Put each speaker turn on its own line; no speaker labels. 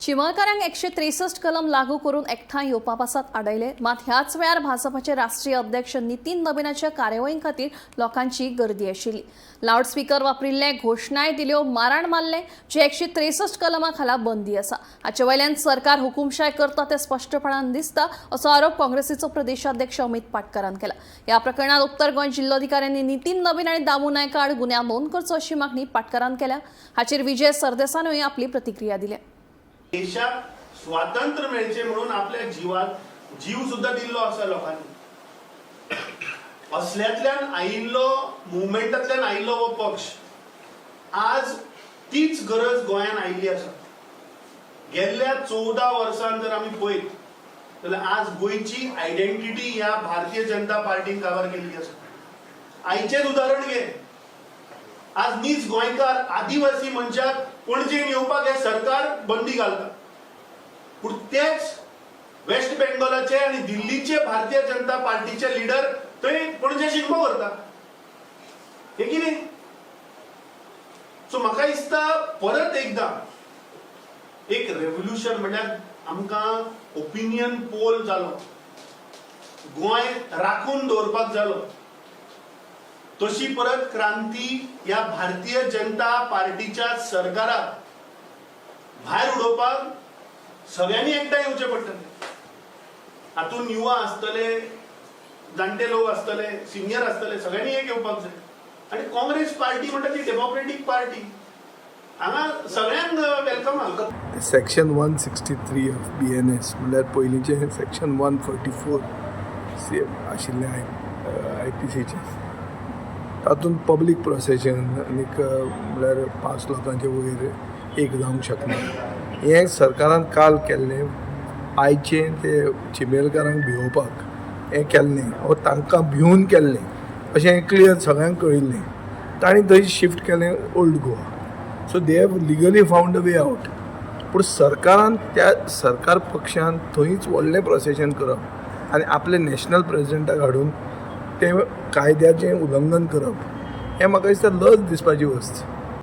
चिमलकारांक 163 कलम लागू करून एकठांय येवपा पासत आडयले. मात ह्याच वेळार भाजपाचे राष्ट्रीय अध्यक्ष नितीन नबीनाच्या कार्यावळी खातीर लोकांची गर्दी आशिल्ली. लावडस्पीकर वापरिल्ले, घोशणाय दिल्यो, माराण मारले, जे 163 कलमा खाला बंदी आसा. हाचे वयल्यान सरकार हुकुमशाय करता तें स्पश्टपणान दिसता, असो आरोप काँग्रेसीचो प्रदेशाध्यक्ष अमित पाटकारान केला. ह्या प्रकरणात उत्तर गोंय जिल्लोधिकाऱ्यांनी नितीन नबीन आनी दामू नायका आड गुन्यांव नोंद करचो, अशी मागणी पाटकारान केल्या. हाचेर विजय सरदेसानूय आपली प्रतिक्रिया दिल्या.
देशाक स्वातंत्र्य मेळचे म्हणून आपल्या जिवात जीव सुद्धा दिल्लो आसा लोकांनी. असल्यांतल्यान आयिल्लो, मुवमेंटांतल्यान आयिल्लो हो पक्ष. आज तीच गरज गोंयान आयिल्ली आसा. गेल्ल्या 14 वर्सांत जर आमी पळयत जाल्यार आज गोंयची आयडेंटिटी ह्या भारतीय जनता पार्टीन काबार केल्ली आसा. आयचेच उदाहरण घे. आज नीज गोंयकार आदिवासी मनशाक पणजेन येवपाक हे सरकार बंदी घालता, पूण तेच वेस्ट बेंगॉलाचे आनी दिल्लीचे भारतीय जनता पार्टीचे लिडर थंय पणजे शिगमो करता. हे कितें? सो म्हाका दिसता, परत एकदां एक रेव्होल्युशन, म्हणल्यार आमकां ओपिनियन पोल जालो, गोंय राखून दवरपाक जालो, तशी परत क्रांती ह्या भारतीय जनता पार्टीच्या सरकाराक भायर उडोवपाक सगळ्यांनी एकठांय येवचें पडटलें. हातून युवा आसतले, जाणटे लोक आसतले, सिनियर आसतले, सगळ्यांनी एक येवपाक जाय. आनी काँग्रेस पार्टी म्हणटा ती डेमोक्रेटीक पार्टी. हांगा सगळ्यांक welcome आहा.
Section 163 of BNS, म्हणल्यार पयलींचें सेक्शन 144 सी आशिल्लें आयपीसीचें, तातूंत पब्लीक प्रोसेशन आनीक म्हणल्यार पांच लोकांचे वयर एक जावंक शकना. हें सरकारान काल केल्लें. आयचें ते चिमेलकारांक भिवोवपाक हें केल्लें वो तांकां भिवन केल्लें, अशें क्लियर सगळ्यांक कळिल्लें. तांणी थंय शिफ्ट केलें old Goa, so they have legally found a way out. पूण सरकारान, त्या सरकार पक्षान थंयच व्हडलें प्रोसेशन करप आनी आपले नॅशनल प्रेजिडेंटाक हाडून तें कायद्याचें उल्लंघन करप, हें म्हाका दिसता लज दिसपाची वस्त.